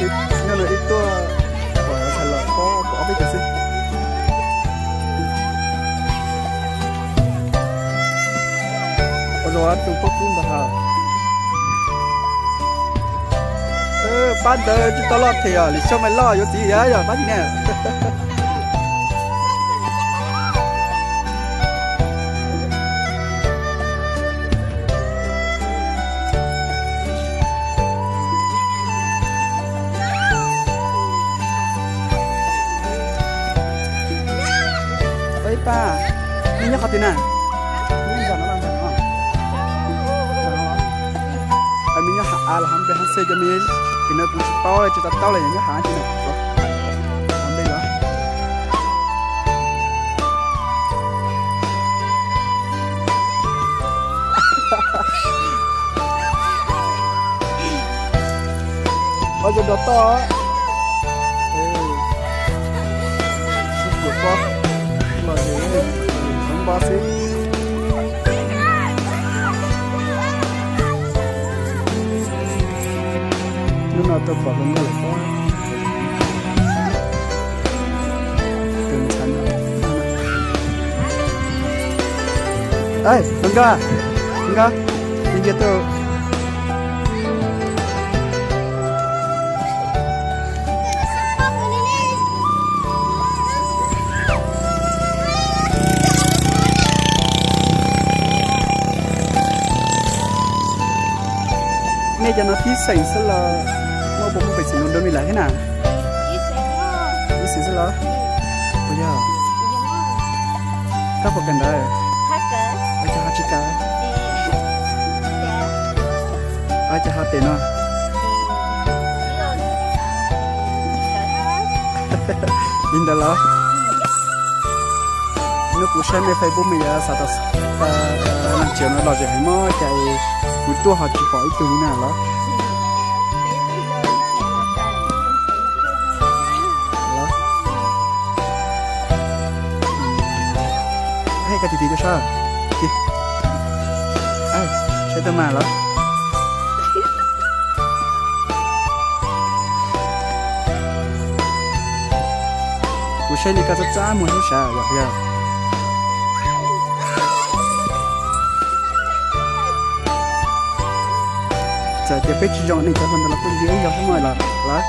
Nyob no ib tuaj, pom tshais los ob, pom ob peb caug xwb. Ua rau tus poj kub ntag. Pab ntawd tsis tau loj them os, Lis Xyooj mas loj yuav txiv yog pab tsis ne. Ib pab, nej nyob qhov twg na? Me nyob hav av los hab npe hab xej cov me, nim no kuv tsis paub tsis tau taub los yog nyob hav av tsi no. Npe los. Ob zoo nrog toj. Sib khuam pob los es npab xwb. Hnub no tau pom zoo nkauj lawm pob. Tus nkauj, nkauj, cia tuaj. Nej cov no tib xeem xwb los muaj puas muaj pej xeem no dua me lawm thiab na? Ib xeem xwb los? Puas yog? Koj puas kawm ntawv? Ua cas ho tsis kawm? Ua cas ho pem no? Li ntawd los? Hnub kuv saib nej Facebook mas yuav xav tau leej txiv no lom zem heev mog, cas kuv tuaj ho tsis pom ib tug li na los? Hej koj tig tig tuaj saib, saib tuaj mas los. Kuv saib li koj txaj txaj muag lub sav yog yog. Txawm tias peb tsis zoo nej cov hluas ntawd los kuj ntsia ib zaug xwb mas los los.